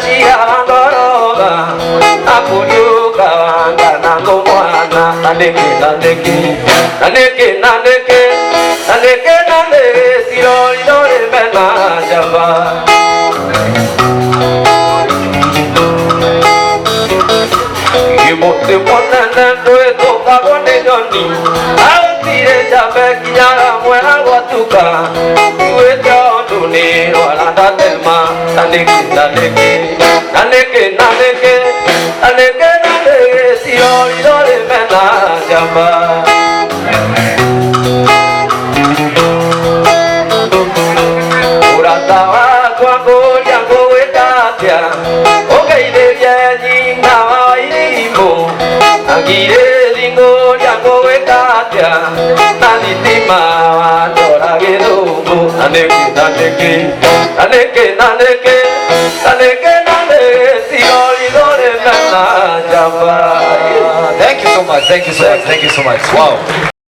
cia ngoroba akuriuka wanga na ngomwana na nĩkĩ na nĩkĩ na nĩkĩ na nĩkĩ na nĩkĩ na nĩkĩ tirori mena njamba. Mũtĩ mũnene ndwĩtũkagwo nĩ nyoni aũtire njamba ĩkinyaga mwera gwatuka iguĩte ũndũ nĩ rwara ndatema na nĩkĩ na nĩkĩ na nĩkĩ na nĩkĩ na nĩkĩ na nĩkĩ tirori mena njamba. Ũrata wakwa ngũria ngũgwĩka atĩa ũngeithĩrie nyina wa irimũ angirĩthi ngũria ngũgwĩka atĩa na thitima wandora gĩthũngũ na nĩkĩ na nĩkĩ na nĩkĩ na nĩkĩ na nĩkĩ na nĩkĩ tirori mena njamba. Thank you so much. Thank you so much. Thank you so much. Wow.